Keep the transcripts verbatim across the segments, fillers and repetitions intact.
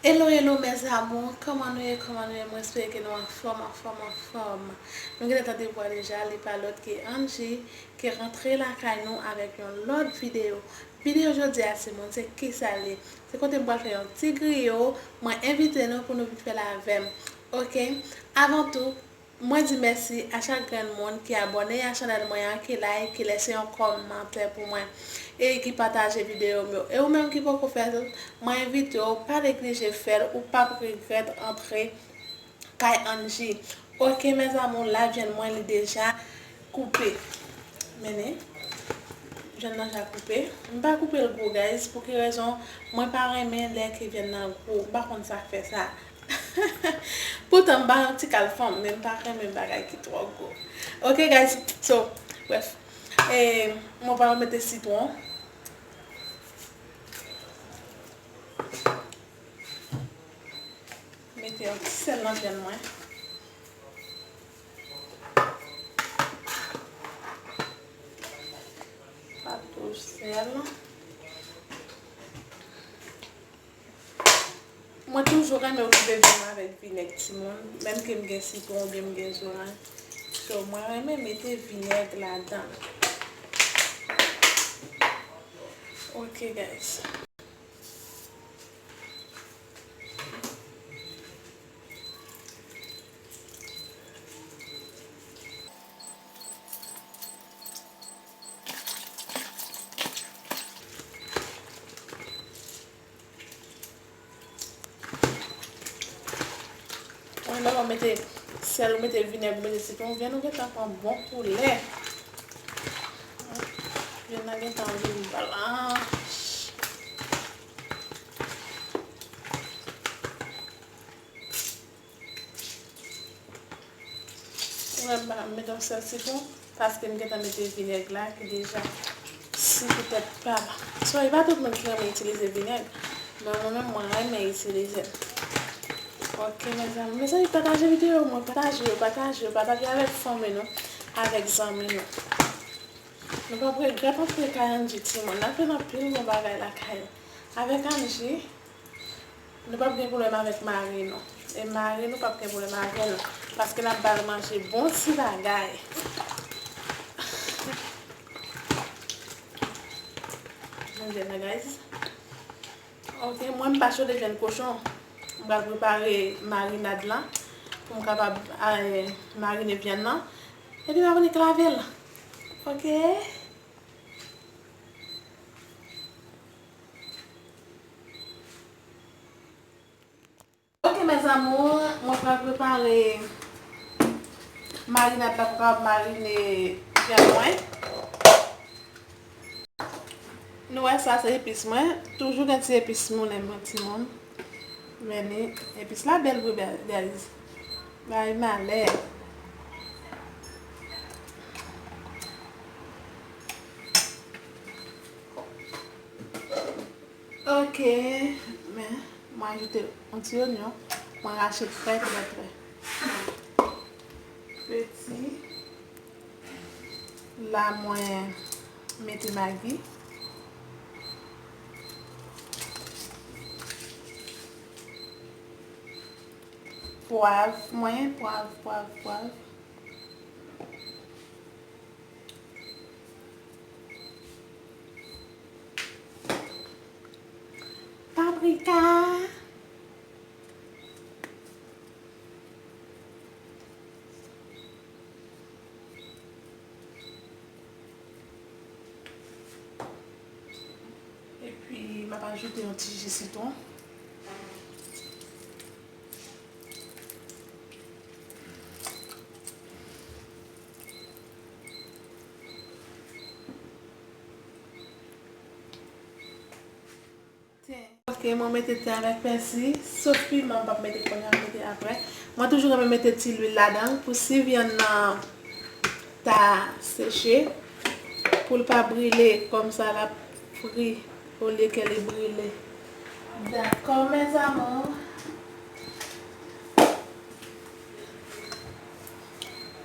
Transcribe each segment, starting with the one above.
Hello, hello, mes amours, kòman nou ye, kòman nou ye? Mwen espere ke nou anfòm, anfòm, anfòm. Nou gentan tande vwa deja, li pa lòt ke Angie, ki rantre lakay nou avèk yon lòt videyo. Videyo jodi a, timoun, se kisa l ye? Se kote m pral fè yon ti griyo, mwen envite nou pou nou vin fè l avè m. Oke? Avan tou, mwen di mèsi a chak grenn moun ki abòne a chanèl mwen an, ki like, ki lèse yon kòmantè pou mwen, e ki pataje videyo m yo. E ou menm ki poko fè l, mwen envite w, pa neglije fè l, ou p ap regrèt antre kay Angie. Oke, mes amours, la vyann mwen li deja koupe. Men, vyann nan ja koupe. M pa koupe l gwo, guys. Pou ki rezon? Mwen pa renmen lè ke vyann nan gwo. M pa konn sa k fè sa. Poutan m pa yon ti kal fanm, men m pa renmen bagay ki twò gwo. Oke, guys, so, bref. E, mwen pral mete sitwon. Mete yon ti sèl nan vyann mwen. Pa twò sèl. Mwen toujou renmen okipe vi m avèk vinèg, timoun, menm ke m gen sitwon oubyen m gen zoranj. So, mwen renmen mete vinèg ladan. Ok, guys. Mwen, lè w mete sèl, ou mete vinèg, ou mete sitwon, vyann ou gentan pran bon koulè. Vyann nan gentan vin blanch. Mwen, m pa mete yon sèl sitwon, paske m gentan mete vinèg la, ki deja si poutèt pa l. So, e pa tout moun ki renmen itilize vinèg, men mwen menm, mwen renmen itilize l. Ok, mezanmi. Mezanmi, pataje videyo mwen, pataje yo, pataje yo, pataje avèk fanmi nou, avèk zanmi nou. Nou p ap regrèt antre kay Angie, timoun. N ap jwenn anpil bon bagay lakay nou. Avèk Angie, nou p ap gen pwoblèm avèk mari nou. E mari nou p ap gen pwoblèm avè nou. Paske n ap ba l manje bon ti bagay. Manje la, guys. Ok, mwen m pa chode vyann kochon. M pral prepare marinad la pou m kapab, eh, marine vyann nan. Epi m ap vin lave l. Ok. Ok, mes amours, mwen pral prepare marinad la pou kapab marine vyann mwen. Nou wè sa, se epis mwen. Toujou gen ti epis moulen mwen, timoun. Men ni, epis la bèl vre, bèl, guys. Bay malè. Ok, men, mwen ajoute yon ti onyon, mwen rache trè, trè, trè peti. La, mwen mete magi. Pwav mwen, pwav, pwav, pwav. Paprika. Epi, m ap ajoute yon ti ji sitwon. Ok, mwen mete ten avèk pèsi, sof piman, m p ap mete kounye a, m mete apre. Mwen toujou renmen mete ti lwil ladan l pou si vyann nan ta seche, pou l pa brile, kòmsa l ap fri olye ke li brile. Dakò, mes amours.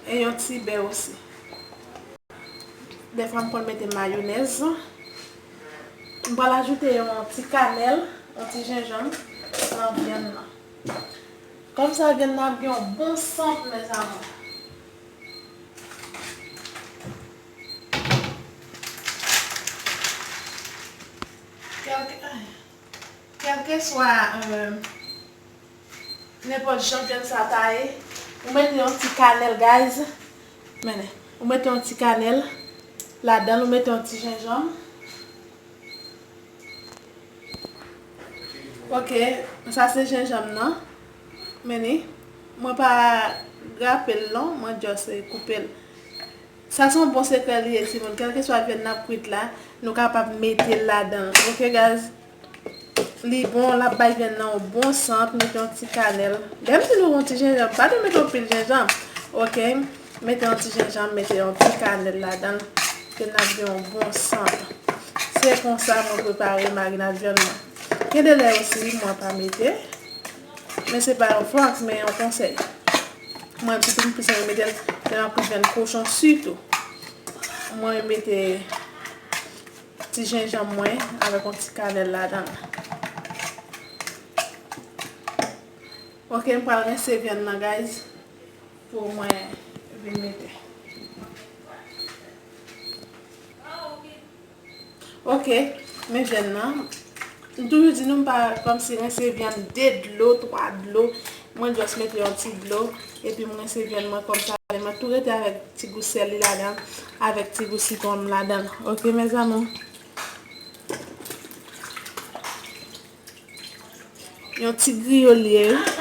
E yon ti bè osi. Dèfwa m konn mete mayonèz. M pral ajoute yon ti kanèl, yon ti jenjanm. nan vyann nan. Kòmsa vyann nan ap gen yon bon sant, mes amours. Kèlke, kèlkeswa, euh, nenpòt jan vyann sa ta ye, ou mete yon ti kanèl, guys. Men, ou mete yon ti kanèl ladan l, ou mete yon ti jenjanm. Ok, sa se jenjanm nan. Men ni, mwen pa grape l non, mwen just, eh, koupe l. Sa se yon bon sekrè li ye, timoun. Kèlkeswa vyann n ap kwit la, nou kapab mete l ladan l. Ok, guys? Li bon, l ap bay vyann nan yon bon sant, mete yon ti kanèl. Lè m di nou yon ti jenjanm, pa nou mete yon pil jenjanm. Ok? Mete yon ti jenjanm, mete yon ti kanèl ladan l. Ke n ap gen yon bon sant. Se konsa mwen prepare marinad vyann mwen. Gen de lè osi, mwen pa mete. Men se pa yon fòs, men yon konsèy. Mwen, sitou m plis renmen mete l lè m ap kwit vyann kochon, sitou. Mwen mete ti jenjanm mwen avèk yon ti kanèl ladan l. Ok, m pral rense vyann nan, guys, pou mwen vin mete. Ok, men vyann nan. M toujou di nou m pa kòmsi rense vyann de dlo, twa dlo. Mwen just mete yon ti dlo, epi m rense vyann mwen kòmsa. Vyann mwen tou rete avèk ti gou sèl li ladan, avèk ti gou sitwon m ladan. Ok, mes amours? Yon ti griyo li ye, wi.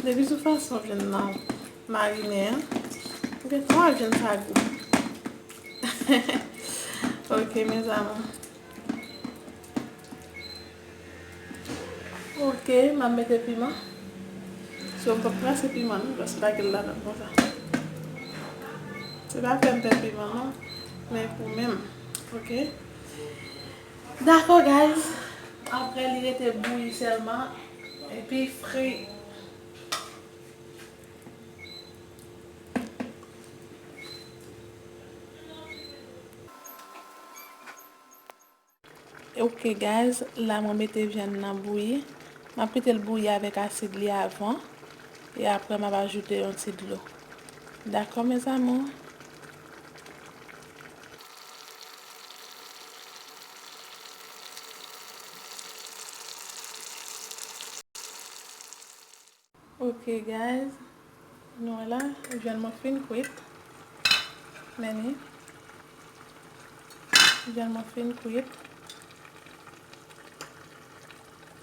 Depi sou fason vyann nan marine an, ou gen twa vyann sa gou. Ok, mes amours. Ok, m ap mete piman. So, m p ap prase piman, non, paske m lage l ladan konsa. Se pa fè m pè piman, non, men pou menm. Ok? Dakò, guys. Apre, li rete bouyi sèlman. Epi fri. Ok, guys, la mwen mete vyann nan bouyi. M ap kite l bouyi avèk asid li avan. E apre, m ap ajoute yon ti dlo. Dakò, mes amours? Ok, guys. Nou wè la, vyann mwen fin kwit. Men ni. Vyann mwen fin kwit.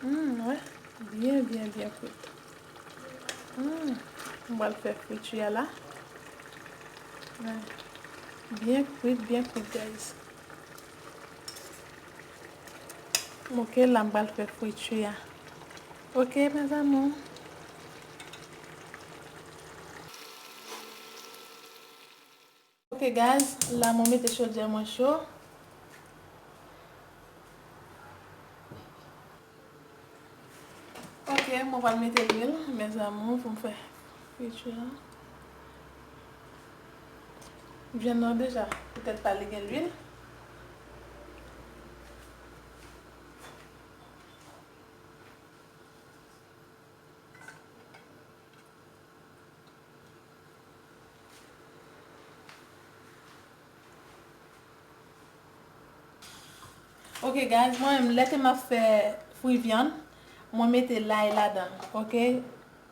Hmm, wè. Byen, byen, byen kwit. Hmm. M pral fè friti a la. Wè. Byen kwit, byen kwit, guys. Ok, la m pral fè friti a. Ok, mes amours. Ok, guys, la mwen mete chodyè mwen cho. Ok, mwen pral mete lwil, mes amours, pou m fè friti a. Vyann nan deja, poutèt pa li gen lwil. Ok, guys, mwen menm, lè ke m ap fè fri vyann, mwen mete lay ladan l, ok?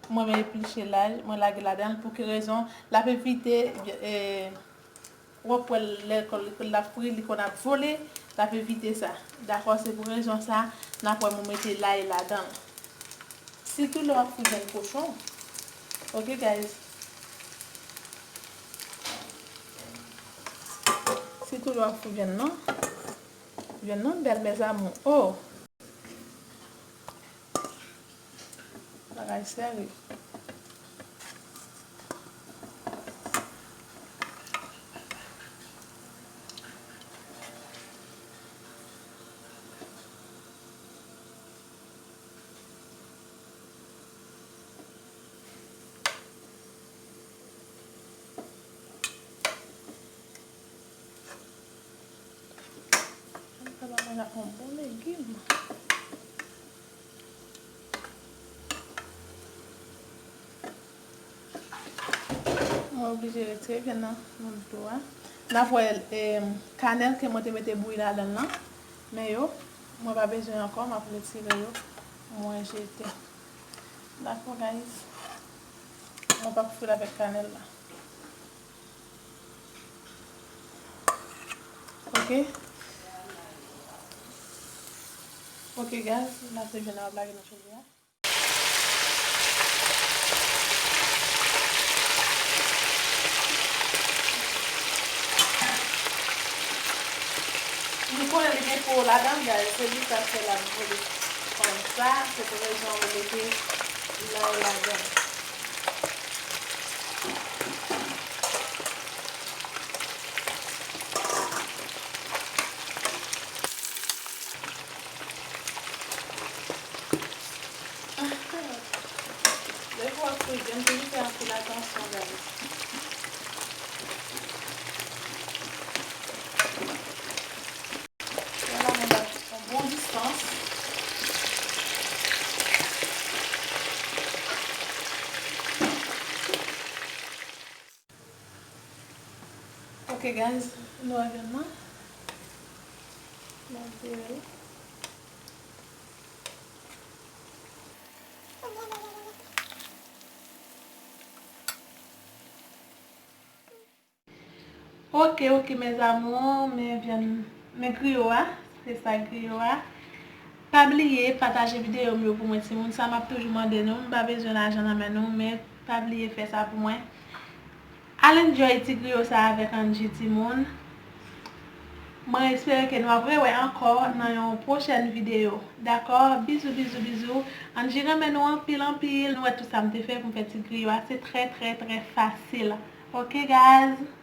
Mwen menm epliche lay, mwen lage ladan l. Pou ki rezon? L ap evite, eh, w ap wè l lè l ap fri, li konn ap vole, l ap evite sa. Dakò, se pou rezon sa, n ap wè mwen mete lay ladan l. Sitou lè w ap fri vyann kochon. Ok, guys? Sitou lè w ap fri vyann nan. Vyann nan bèl, mes amours. Oh! Bagay serye. Sa va manje ak yon bon legim. Mwen oblije retire vyann nan nan dlo a. N ap wè, em, kanèl ke mwen te mete bouyi ladan l lan. Men yo, mwen pa bezwen ankò, m ap retire yo. Mwen jete. Dakò, guys. Mwen p ap fri l avèk kanèl la. Ok. Ok, guys, la se vyann nan ap lage nan chodyè a. Nou konnen li gen po ladan l, guys. Se pou sa fè l ap boule konsa. Se pou rezon yo mete lay ladan l. Lè w ap fri vyann, toujou fè anpil atansyon, guys. Vyann nan mwen bat yon bon distans. Ok, guys, nou wè vyann nan. N ap vire l. Ok, ok, mes amours, men vyann, men griyo a, se sa griyo a. Pa bliye pataje videyo m yo pou mwen, timoun. Sa m ap toujou mande nou, m pa bezwen lajan nan men nou, men pa bliye fè sa pou mwen. Al enjoy ti griyo sa avèk Angie, timoun. Mwen espere ke nou ap rewè ankò nan yon pwochèn videyo. Dakò? Bizou, bizou, bizou. Angie renmen nou anpil, anpil. Nou wè tout sa m te fè pou m fè ti griyo a. Se trè, trè, trè fasil. Ok, guys?